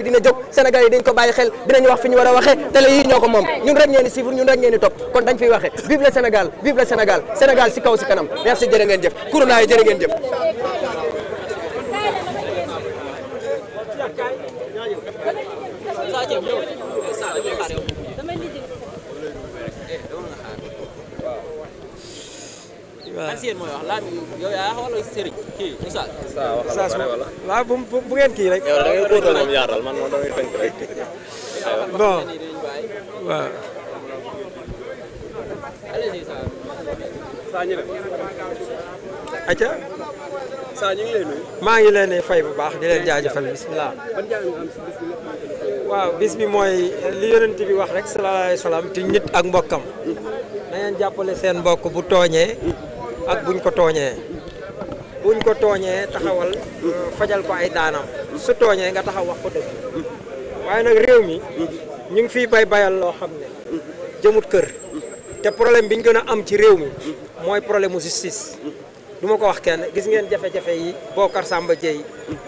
dina jóg Sénégal yi dañ ko bàyyi xel dinañu wax fi ñu war a waxee télé yi ñoo ko moom ñun rek ngeen di suivre ñun rek ngeen di topp kon dañ fiy waxee vive le Sénégal vive le Sénégal Sénégal si kaw si kanam merci jërë ngeen jëf Kourouna yi jërë ngeen jëf waaw bu ngeen kii rek. yow da ngay fóotal moom yaatal man moom damay tënk rek. bon waaw. acca. saa ñu ngi lay nuyu. maa ngi leen di fay bu baax di leen jaajëfal bisimilah. waaw bis bi mooy li yonent bi wax rek sallallahu alayhi wa sallam ci nit ak mbokkam. na ngeen jàppale seen mbokk bu tooñee ak buñ ko tooñee. buñ ko tooñee taxawal fajal ko ay daanam su tooñee nga taxaw wax ko dëgg waaye nag réew mi ñu ngi fiy bayal loo xam ne jëmut kër te problème bi ñu gën a am ci réew mi mooy problème mu justice du ma ko wax kenn gis ngeen jafe-jafe yi Bocar Samba Dièye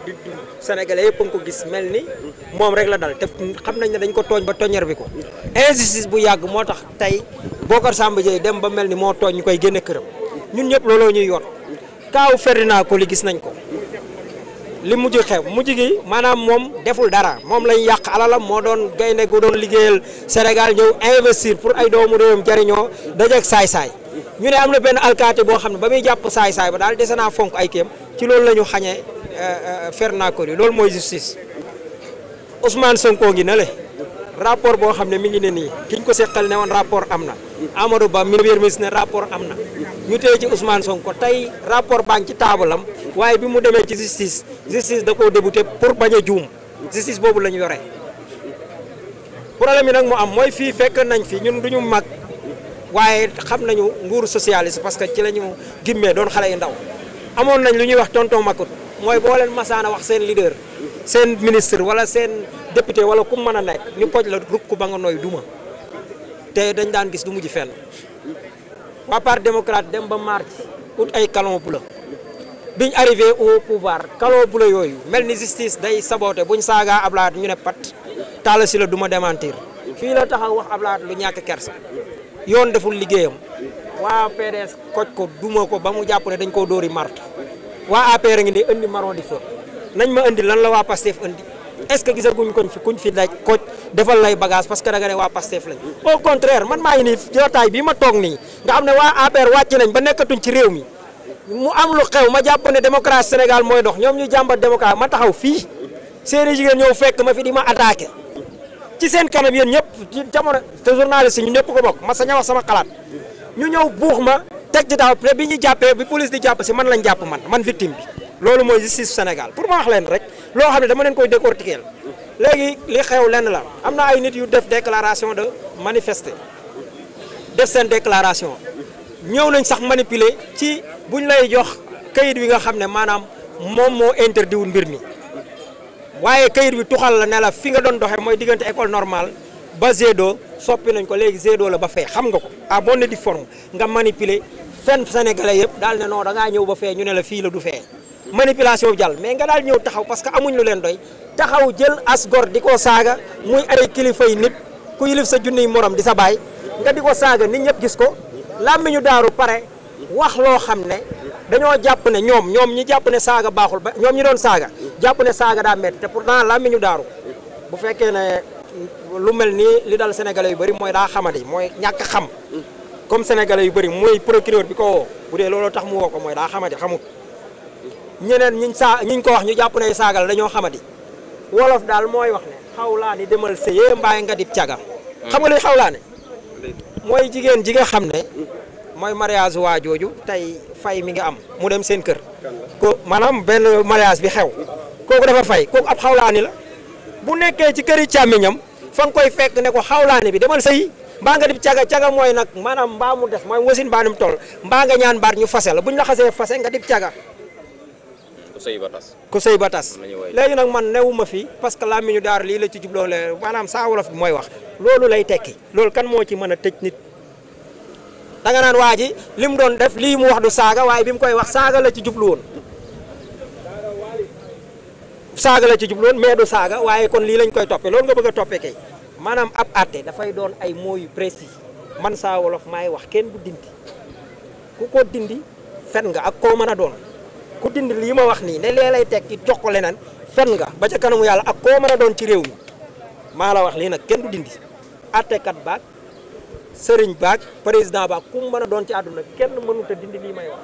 di sénégalais yëpp a ngi ko gis mel ni moom rek la dal te xam nañ ne dañ ko tooñ ba toñer bi ko injustice bu yàgg moo tax tey Bocar Samba Dièye dem ba mel ni moo tooñ ñu koy génne këram ñun ñëpp looloo ñuy yoot kaaw Ferdinand Coly gis nañ ko li mujj xew mujj gi maanaam moom deful dara moom lañ yàq alalam moo doon gaynde gu doon liggéeyal Sénégal ñëw investir pour ay doomu réewam jariñoo dajeeg saay-saay ñu ne am na benn alkaati boo xam ne ba muy jàpp saay-saay ba daal dese naa fonk ay kéem ci loolu la ñu xañee Ferdinand Coly loolu mooy justice Ousmane Sonko ngi na le rapport boo xam ne mi ngi ne nii kiñ ko seqal ne woon rapport am na Amadou Ba premier ministre ne rapport am na ñu tey ci Ousmane Sonko tey rapport baa ngi ci taabalam waaye bi mu demee ci justice da koo débouté pour bañ a juum justice boobu la ñu yore problème yi nag mu am mooy fii fekk nañ fi ñun duñu mag waaye xam nañu nguuru socialiste parce que ci la ñu gimmee doon xale yu ndaw amoon nañ lu ñuy wax tonton Makut mooy boo leen masaana wax seen leader seen ministre wala seen député wala ku mën a nekk ñu poj la rukk ba nga nooy duma te dañ daan gis du mujj fenn waa parti démocrate dem ba marche ut ay calon bleu biñ arrivé au pouvoir calon bleu yooyu mel ni justice day saboté buñ saagaa Ablaye ñu ne pat Talla Sylla du ma démentir fii la taxaw wax Ablaye lu ñàkk kersa yoon deful liggéeyam waa PDS koj ko duma ko ba mu jàpp ne dañ koo dóori marte waa APR ngi di indi marron di feu nañ ma indi lan la waa Pastef indi est-ce que gisaguñ koñ fi kuñ fi daj koj defal lay bagage parce que da nga ne waa Pastef lañ au contraire man maa ngi nii jotaay bii ma toog nii nga xam ne waa APR wàcc nañ ba nekkatuñ ci réew mi mu am lu xew ma jàpp ne démocratie Sénégal mooy dox ñoom ñu jàmbat démocratie ma taxaw fii seeni jigéen ñëw fekk ma fi di ma attaqué ci seen kanam yéen ñëpp ci jamono te journaliste yi ñu ñëpp ko bokk ma sañ a wax sama xalaat ñu ñëw buux ma teg ci taxaw te bi ñu jàppee bi police di jàpp si man lañ jàpp man victime bi loolu mooy justice Sénégal pour ma wax leen rek loo xam ne dama leen koy décortiquer léegi li xew lenn la am na ay nit yu def déclaration de manifester def seen déclaration ñëw nañ sax manipuler ci buñ lay jox kayit wi nga xam ne maanaam moom moo interdit wul mbir mi waaye kayit bi tuxal la ne la fi nga doon doxee mooy diggante école normale ba Zedo soppi nañ ko léegi Zedo la ba fee xam nga ko à bonne et due forme nga manipuler fenn sénégalais yëpp daal ne non da ngaa ñëw ba fee ñu ne la fii la du fee manipulation bi jàll mais nga daal ñëw taxaw parce que amuñ lu leen doy taxaw jël as gor di ko saaga muy ay kilifa yi nit ku yilif sa junniy morom di sa baay nga di ko saaga nit ñëpp gis ko làmmiñu daaru pare wax loo xam ne dañoo jàpp ne ñoom ñi jàpp ne saaga baaxul ba ñoom ñi doon saaga jàpp ne saaga daa métti te pourtant làmmiñu daaru bu fekkee ne lu mel nii li dal sénégalais yu bëri mooy daa xamadi mooy ñàkk xam comme sénégalais yu bëri mooy procureur bi ko woo bu dee looloo tax mu woo ko mooy daa xamadi xamut ñeneen ñiñ ko wax ñu jàpp ne saagal dañoo xamadi wolof daal mooy wax ne xawlaa ni demal sëyee mbaay nga dib caga xam nga li xawlaa ne mooy jigéen ji nga xam ne mooy mariage waa jooju tey fay mi nga am mu dem seen kër ko maanaam benn mariage bi xew kooku dafa fay kooku ab xawlaani la bu nekkee ci këri càmmiñam fa nga koy fekk ne ko xawlaani bi demal sëyi mbaa nga dib caga mooy nag maanaam mbaa mu def mooy wasin mbaa nim toll mbaa nga ñaan baat ñu fase la buñ la xasee fase nga dib caga ku sëy ba tas léegi nag man newuma fi parce que làmmiñu daar lii la ci jubloo le maanaam saa wolof bi mooy wax loolu lay tekki loolu kan moo ci mën a tëj nit da nga naan waa ji li mu doon def lii mu wax du saaga waaye bi mu koy wax saaga la ci jublu woon saaga la ci jubloon mais du saaga waaye kon lii lañ koy toppee loolu nga bëgg a toppee kay maanaam ab àtte dafay doon ay mots yu précis man saa wolof maay wax kenn du dindi ku ko dindi fen nga ak koo mën a doon ku dindi lii ma wax nii ne lee lay teg ci jox ko leneen fen nga ba ca kanamu yàlla ak koo mën a doon ci réew mi maa la wax lii nag kenn du dindi àttekat baag sëriñ baag président baag ku mu mën a doon ci àdduna kenn mënut a dindi lii may wax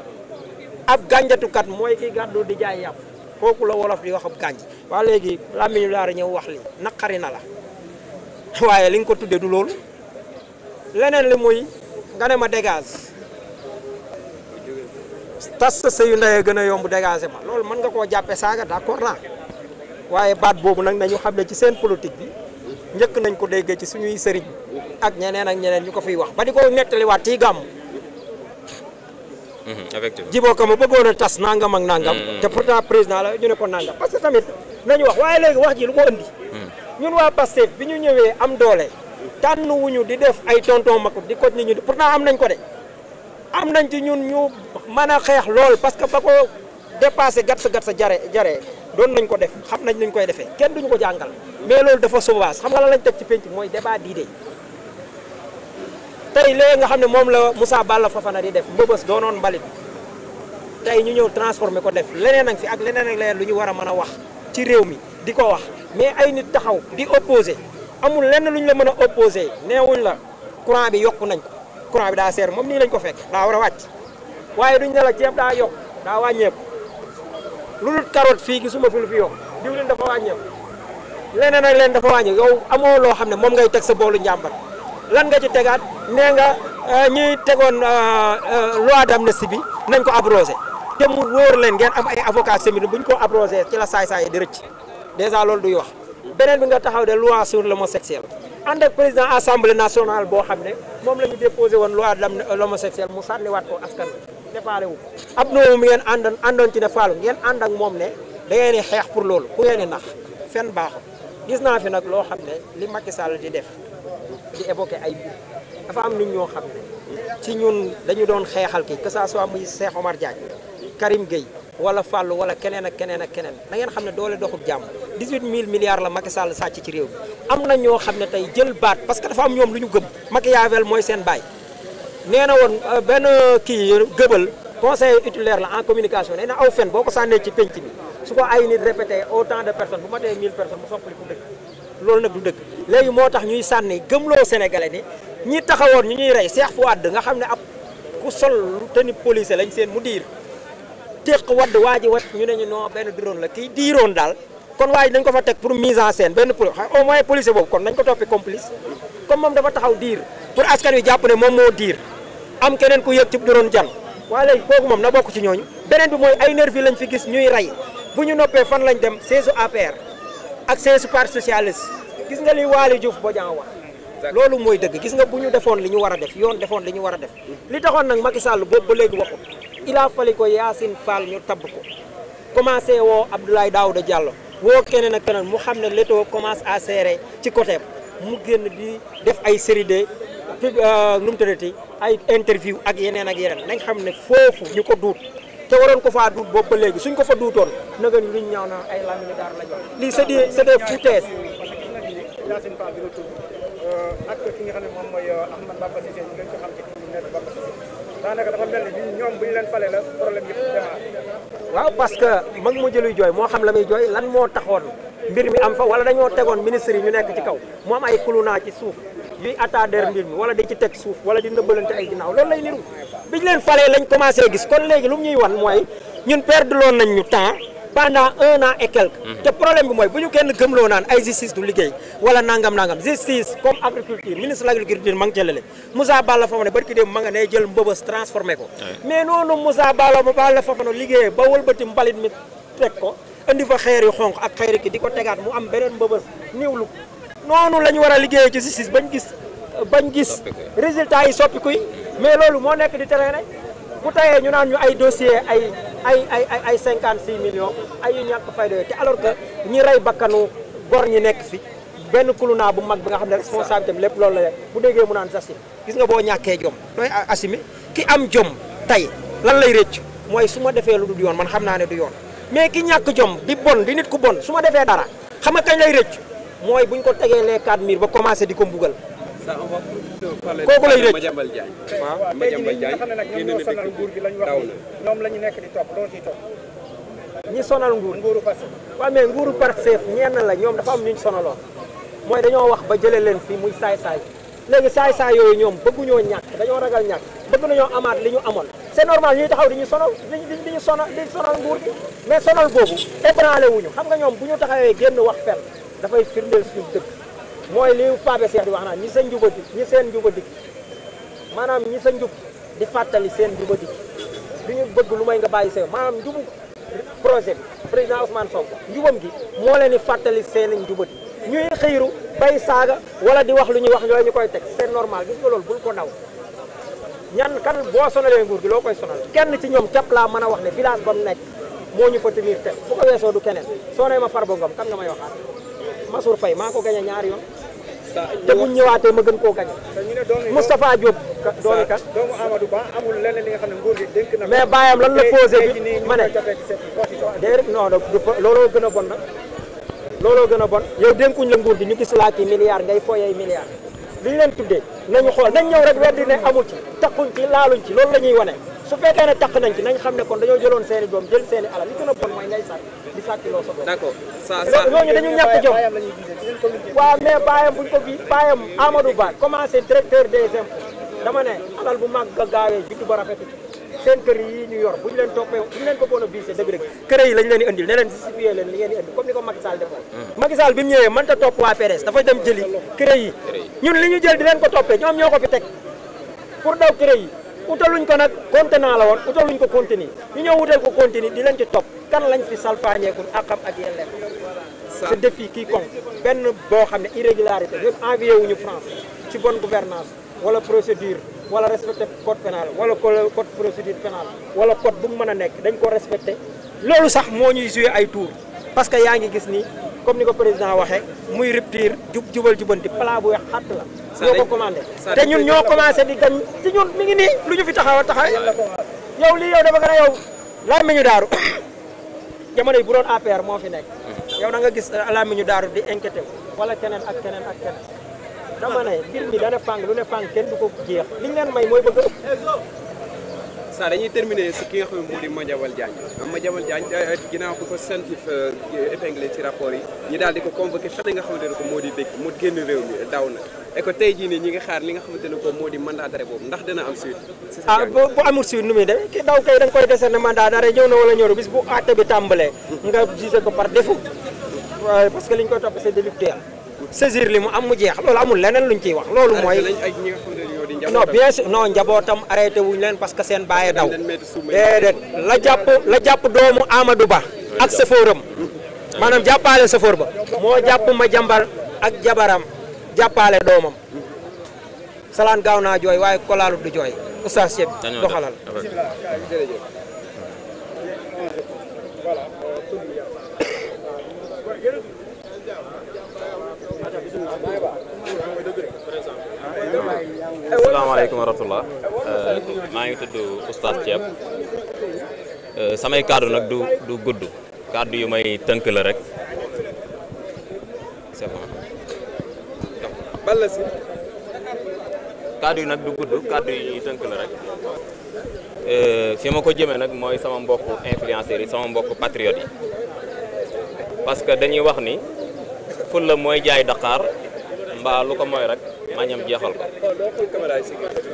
ab gànjatukat mooy ki gàddu di jaay yàpp kooku la wolof di wax ab gànj waa léegi làmmiñu daara ñëw wax li naqari na la waaye li nga ko tuddee du loolu leneen li muy nga ne ma dégage tas sa sëyu ndey gën a yomb dégagé ma loolu mën nga koo jàppee saaga d'accord naa waaye baat boobu nag nañu xam ne ci seen politique bi njëkk nañ ko déggee ci suñuy sëriñ ak ñeneen ñu ko fiy wax ba di ko nettaliwaat ciy gàmm effectivement jiboo ko ma bëggoon a tas nangam ak nangam te pourtant président la ñu ne ko nangam parce que tamit nañu wax waaye léegi wax ji lu ko indi ñun waa Pastef bi ñu ñëwee am doole tànn wuñu di def ay tonton makut di ko nit ñu pourtant am nañ ko de am nañ ci ñun ñu mën a xeex lool parce que ba ko dépassé gat sa jaree doon nañ ko def xam nañ nuñ koy defee kenn duñu ko jàngal mais loolu dafa sauvage xam nga la lañ teg ci penc mooy débat d'idées tey léegi nga xam ne moom la Moussa Balla Fofana di def mbëbës doonoon mbalit tey ñu ñëw transformé ko def leneen ak fi ak leneen ak leneen lu ñu war a mën a wax ci réew mi di ko wax mais ay nit taxaw di opposé amul lenn lu ñu la mën a opposé neewuñ la courant bi yokku nañ ko courant bi daa seer moom nii lañ ko fekk daa war a wàcc waaye duñ ne la ceeb daa yokk daa wàññeeku lu dul carotte fii gisuma fi lu fi yokk diwlin dafa wàññeeku leneen ak leen dafa wàññeeku yow amoo loo xam ne moom ngay teg sa boolu njàmbat lan nga ci tegaat nee nga ñi tegoon loi d'amnistie bi nañ ko abrogé te mu wóor leen ngeen am ay avocat séminaire bu ñu ko abrogé ci la saay-saay di rëcc dèjà loolu duy wax beneen bi nga taxaw de loi sur l'homosexuel ànd ak président assemblée nationale boo xam ne moom la ñu déposé woon loi de l'homosexuel mu sànniwaat ko askan ne faale wu ab noomu mi ngeen àndoon ci ne faalu ngeen ànd ak moom ne da ngeen di xeex pour loolu ku ngeen di nax fenn baaxul gis naa fi nag loo xam ne li Macky Sall di def di évoquer ay biir dafa am nit ñoo xam ne ci ñun dañu doon xeexal kii que ça soit muy Cheikh Omar Diagne Karim Gueye wala Fallou wala keneen ak keneen ak keneen da ngeen xam ne doole doxul jàmm 18000 milliards la Macky Sall sàcc ci réew mi am na ñoo xam ne tey jël baat parce que dafa am ñoom lu ñu gëm Machiavel mooy seen baay nee na woon benn kii gëbal conseiller titulaire la en communication nee na aw fen boo ko sànnee ci penc bi su ko ay nit répété autant de personnes bu matee 1000 personnes mu soppali ku dëgg loolu nag du dëgg léegi moo tax ñuy sànni gëmloo sénégalais ni ñi taxawoon ñu ñuy rey Cheikh Fouad nga xam ne ab ku sol lu tenue police lañ seen mu diir téq wadd waa ji wat ñu ne ñu non benn drone la kii diiroon daal kon waa ji dañ ko fa teg pour mise en scène benn au moins policier boobu kon nañ ko toppi complice comme moom dafa taxaw diir pour askan wi jàpp ne moom moo diir am keneen ku yëg ci drone jan waaye léegi kooku moom na bokk ci ñooñu beneen bi mooy ay nervi lañ fi gis ñuy rey bu ñu noppee fan lañ dem siège APR ak siège parti socialiste gis nga li Waly Diouf Bodian wax loolu mooy dëgg gis nga bu ñu defoon li ñu war a def yoon defoon li ñu war a def li taxoon nag Macky Sall boobu ba léegi waxul il a fallu ko Yacine Fall ñu tabb ko commencé woo Abdoulaye Daouda Diallo woo keneen ak keneen mu xam ne l'étau commence à serrer ci côté mu génn di def ay série de nu mu tuddati ay interview ak yeneen nañ xam ne foofu ñu ko duut te waroon ko faa duut boobu ba léegi suñ ko fa duutoon naga ñu luñ ñaaw na ay lamini daar la jox lii c'est des foutaises Yacine Fall bi nga tudd ak ki nga xam ne moom mooy Ahmed Bamba Cissé ñu leen ko xam ci nekk Bamba Cissé daanaka dafa mel ni ñoom bu ñu leen falee la problème yëpp démarré. waaw parce que mag mu jëluy jooy moo xam la muy jooy lan moo taxoon mbir mi am fa wala dañoo tegoon ministre yi ñu nekk ci kaw mu am ay kulunaa ci suuf yuy attader mbir mi wala di ci teg suuf wala di ndëbbalante ay ginnaaw loolu lay niru biñ leen falee lañ commencé gis kon léegi lu mu ñuy wan mooy ñun perdre loon nañ ñu temps pendant 1 an et quelque te problème bi mooy bu ñu kenn gëmloo naan ay justice du liggéey wala nangam justice comme agriculture ministre de l'agriculture ma ngi jëlale Moussa Balla Fofana barki dem ma nga ne jël mbëbës transformé ko mais noonu Moussa Balla Fofana liggéeyee ba wëlbati mbalit mi teg ko indi fa xeer yu xonq ak xeer ki di ko tegaat mu am beneen mbëbës niwlu noonu la ñu war a liggéeyee ci justice bañ gis résultat yi soppiku yi mais loolu moo nekk di terrain bu tayee ñu naan ñu ay dossier ay 56 millions ay yu ñàkk fayda yooyu te alors que ñi rey bakkanu gor ñi nekk fi benn kulunaa bu mag bi nga xam ne responsabilité bi lépp loolu la rek bu déggee mu naan assumé gis nga boo ñàkkee jom looy assumé ki am jom tey lan lay rëcc mooy su ma defee lu du yoon man xam naa ne du yoon mais ki ñàkk jom di bon di nit ku bon su ma defee dara xam nga kañ lay rëcc mooy buñ ko tegee les 4 murs ba commencé di ko mbugal kooku lay rëcc Madiambal Diagne. waaw Madiambal Diagne nga xam ne nag ñoom ñoo sonal nguur gi lañ wax ni ñoom la ñu nekk di topp doo ciy topp ñi sonal nguuru Pastef waaw mais nguuru Pastef ñenn la ñoom dafa am ñu sonaloon mooy dañoo wax ba jëlee leen fii muy saay-saay léegi saay-saay yooyu ñoom bëgguñoo ñàkk dañoo ragal ñàkk bëgg nañoo amaat li ñu amoon c'est normal ñuy taxaw di ñu sonal di sonal nguur gi mais sonal boobu ébranlé wuñu xam nga ñoom bu ñu taxawee génn wax fenn dafay firndeel suñu dëkk mooy li Pape Cheikh di wax naan ñi seen njubadi maanaam ñi sa njub di fàttali seen njubadi du ñu bëgg lu may nga bàyyi sa maanaam njubu projet bi président Ousmane Sonko njubam gi moo leen di fàttali seen njubadi ñuy xëyru bay saaga wala di wax lu ñuy wax yooyu ñu koy teg c'est normal gis nga loolu bul ko daw ñan kan boo sonalee nguur gi loo koy sonal kenn ci ñoom képp laa mën a wax ne village ba mu nekk moo ñu fa tenir te bu ko weesoo du keneen soo nee ma Farba Ngom kan nga may waxaat Massour Faye maa ko gañe ñaari yoon te buñ ñëwaatee ma gën koo gañe Moustapha Diop doomi kan doomu Amadou Ba amul leneen li nga xam ne nguur gi dénk na mais bàyyam lan la posé bi ma ne déedéet non looloo gën a bon nag looloo gën a bon yow dénkuñ la nguur gi ñu gis laa ci milliards ngay fooyee milliards li ñu leen tuddee nañu xool nañ ñëw rek weddi ne amul ci takkuñ ci laaluñ ci loolu la ñuy wane su fekkee ne takk nañ ci nañ xam ne kon dañoo jëloon seeni doom jël seeni alal li gën a bon mooy ngay sàcc di sàcc loo sa doom d'accord ñooñu dañu ñàkk jom waaw mais bàyyam buñ ko bi bàyyam Amadou Ba commencé directeur des impôts dama ne alal bu mag ga gaawee juddu ba rafetu seen kër yi ñu yor bu ñu leen toppee bu ñu leen ko boon a biisee dëgg-dëgg kër yi lañ leen di indil ne leen justifié leen li ngeen di indi comme ni ko Macky Sall defoon Macky Sall bi mu ñëwee mënta topp waa PDS dafa dem jëli kër yi ñun li ñu jël di leen ko toppee ñoom ñoo ko fi teg pour daw kër yi utaluñ ko nag contenant la woon utaluñ ko contenu ñu ñëw wutal ko contenu di leen ci topp kan lañ fi salfaañeekul àqam ak yelleef ce défi quiconque benn boo xam ne irrégularité ñun envié wuñu France ci bonne gouvernance wala procédure wala respecté code pénal wala code procédure pénale wala code bu mu mën a nekk dañ ko respecté loolu sax moo ñuy joué ay tour parce que yaa ngi gis ni comme ni ko président waxee muy rupture jubal jubanti plat bu weex xatt la ñoo ko commandé te ñun ñoo commencé di gañ ci ñun mi ngi nii lu ñu fi taxaw yow lii yow dafa gën a yow làmmiñu daaru jamono yi bu doon APR moo fi nekk yow da nga gis làmmiñu daaru di inquiété wala keneen ak keneen ak keneen dama ne mbir mi dana fàng lu ne fàng kenn du ko jeex li ñu leen may mooy bëgg ça dañuy terminer si ki nga xam ne moo di Madiambal Diagne Madiambal Diagne ginnaaw bu ko sentif épinglé ci rapport yi ñi daal di ko convoqué fële nga xamante ne ko moo di dëkk mu génn réew mi daw na et que tey jii nii ñi nga xaar li nga xamante ne ko moo di mandat d'arrêt boobu ndax dina am suite bu amul suite nu muy de ki daw kay da nga koy décerner mandat d'arrêt ñëw na wala ñëw bis bu àtte bi tàmbalee nga jugé ko par défaut parce que li ñu koy topp c'est délictuel saisir li mu am mu jeex loolu amul leneen luñ ciy wax loolu mooy non bien sûr non njabootam arrêté wuñ leen parce que seen bàyyi daw déedéet la jàpp doomu Amadou Ba ak safooram maanaam jàppaale safoor ba moo jàpp Madiambal ak jabaram jàppaale doomam salaan gaaw naa jooy waaye kolaalu du jooy oustaz Cheikh doxalal asalaamaaleykum wa rahmatulah maa ngi tudd oustaz Thiep samay kàddu nag du gudd kàddu yu may tënk la rek c'est bon balla si kàddu yi nag du gudd kàddu yi ñuy tënk la rek fi ma ko jëmee nag mooy sama mbokk influenceurs yi sama mbokk patriotes yi parce que dañuy wax ni fulla mooy jaay Dakar mbaa lu ko mooy rek mañam jeexal ko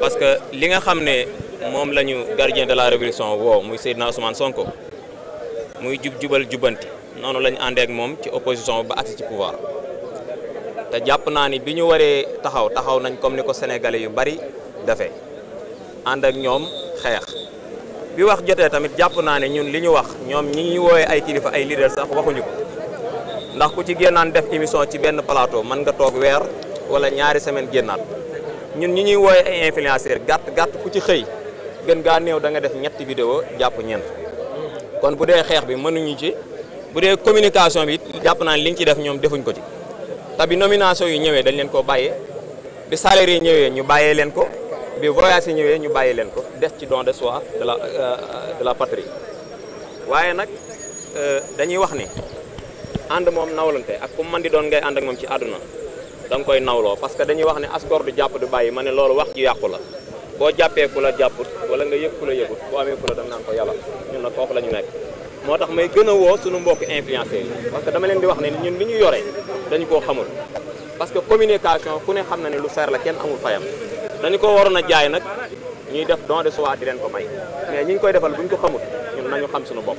parce que li nga xam ne moom la ñu gardien de la révolution woo muy Seydina Ousmane Sonko muy jubal jubanti noonu la ñu àndee ak moom ci opposition ba agsi ci pouvoir te jàpp naa ni bi ñu waree taxaw nañ comme ni ko sénégalais yu bari defee ànd ak ñoom xeex bi wax jotee tamit jàpp naa ne ñun li ñu wax ñoom ñi ñu woowee ay kilifa ay leader sax waxuñu ko ndax ku ci génnaan def émission ci benn plateau mën nga toog weer wala ñaari semaine génnaat ñun ñi ñuy wooye ay influenceurs gàtt ku ci xëy gën gaa néew da nga def ñetti vidéo jàpp ñeent kon bu dee xeex bi mënuñu ci bu dee communication bi jàpp naa ne li ñu ci def ñoom defuñ ko ci te bi nomination yu ñëwee dañ leen ko bàyyee bi salaire yi ñëwee ñu bàyyee leen ko bi voyage yi ñëwee ñu bàyyee leen ko des ci don de soi de la patrie waaye nag dañuy wax ni ànd moom nawlante ak ku man di doon ngay ànd ak moom ci àdduna da nga koy nawloo parce que dañuy wax ne asgor du jàpp du bàyyi ma ne loolu wax ji yàqu la boo jàppee ku la jàpput wala nga yëg ku la yëgut boo amee ku la da nga naan ko yàlla ñun nag foofu la ñu nekk moo tax may gën a woo suñu mbokk influenceurs yi parce que dama leen di wax ne ñun li ñu yore dañu koo xamul parce que communication ku ne xam na ne lu seer la kenn amul fayam dañu ko waroon a jaay nag ñuy def don de soi di leen ko may mais ñi ñu koy defal buñ ko xamul ñun nañu xam suñu bopp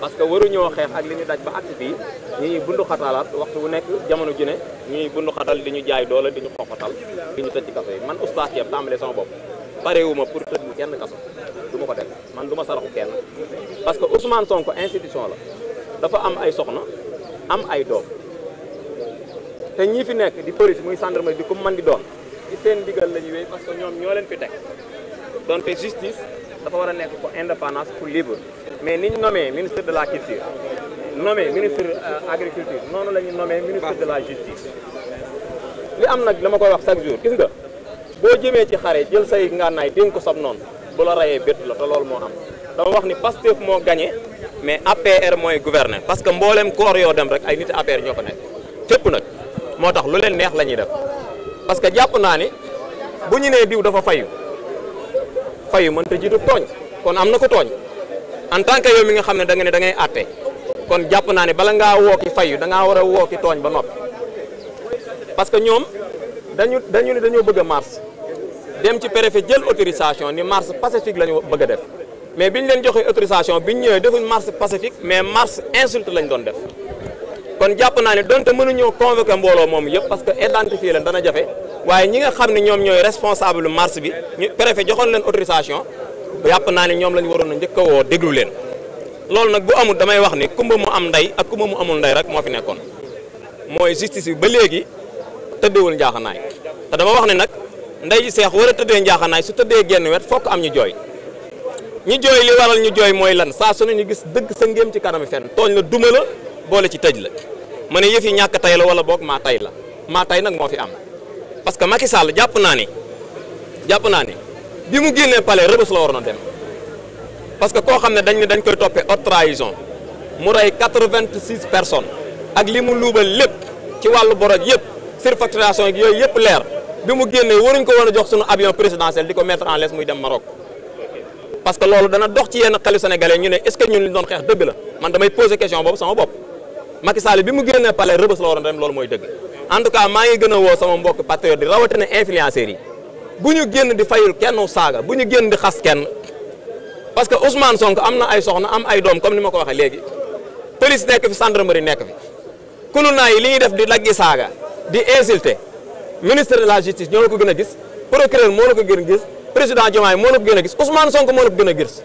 parce que waruñoo xeex ak li ñu daj ba agsi fii ñi ñuy bundu xatalaat waxtu bu nekk jamono ju ne ñuy bundu xatal di ñu jaay doole di ñu xoxatal di ñu tëj ci kaso yi man oustaz Thiam tàmbalee sama bopp parewuma pour tëj kenn kaso du ma ko def man du ma saraxu kenn parce que Ousmane Sonko institution la dafa am ay soxna am ay doom te ñii fi nekk di police muy gendarmerie di ko mën di doon ci seen ndigal la ñuy wéy parce que ñoom ñoo leen fi teg donte justice dafa war a nekk pour indépendance pour libre mais ni ñu nommé ministre de la culture nommé ministre agriculture noonu la ñu nommé ministre de la justice li am nag dama koy wax chaque jour gis nga boo jëmee ci xare jël say ngànnaay dénk ko sab noonu bu la rayee bét la te loolu moo am dama wax ni Pastef moo gagné mais APR mooy gouverner parce que mboolem koor yoo dem rek ay nit APR ñoo fa nekk fépp nag moo tax lu leen neex la ñuy def parce que jàpp naa ni bu ñu nee diw dafa fayu mënta jiitu tooñ kon am na ko tooñ en tant que yow mi nga xam ne da nga ne da ngay àtte kon jàpp naa ne bala ngaa woo ki fayu da ngaa war a woo ki tooñ ba noppi parce que ñoom dañu ne dañoo bëgg a marche dem ci préfet jël autorisation ni marche pacifique la ñu bëgg a def mais biñ leen joxee autorisation biñ ñëwee defuñ marche pacifique mais marche insulte lañ doon def kon jàpp naa ne donte mënuñoo convoquer mbooloo moom yëpp parce que identifier leen dana jafe waaye ñi nga xam ne ñoom ñooy responsable marche bi ñu préfet joxoon leen autorisation jàpp naa ne ñoom la ñu waroon a njëkk a woo déglu leen loolu nag bu amul damay wax ni kumba mu am ndey ak kumba mu amul ndey rek moo fi nekkoon mooy justice bi ba léegi tëddeewul njaaxanaay te dama wax ne nag ndey ji seex war a tëddee njaaxanaay su tëddee genn wet fokk am ñu jooy ñi jooy li waral ñu jooy mooy lan saa su ne ñu gis dëgg sa ngéem ci kanami fenn tooñ la duma la boole ci tëj la ma ne yëf yi ñàkk tay la wala boog maa tay la maa tay nag moo fi am parce que Macky Sall jàpp naa ni bi mu génnee palais Rebeuss la waroon a dem parce que koo xam ne dañ koy toppee haute trahison mu rey 86 personnes ak li mu luubal lépp ci wàllu boroj yëpp surfacturation yi yooyu yëpp leer bi mu génnee waruñ ko war a jox sunu avion présidentiel di ko mettre en laisse muy dem Maroc parce que loolu dana dox ci yenn xelu sénégalais ñu ne est-ce que ñun li doon xeex dëgg la man damay poser question boobu sama bopp Macky Sall bi mu génnee palais Rebeuss la waroon a dem loolu mooy dëgg en tout cas maa ngi gën a woo sama mbokk patriote di rawatina influenceurs yi bu ñu génn di fayul kenn saaga bu ñu génn di xas kenn parce que Ousmane Sonko am na ay soxna am ay doom comme ni ma ko waxee léegi police nekk fi gendarmerie nekk fi kulu naa yi li ñuy def di laggi saaga di insulter ministre de la justice ñoo la ko gën a gis procureur moo la ko gën a gis président Diomaye moo la ko gën a gis Ousmane Sonko moo la ko gën a gis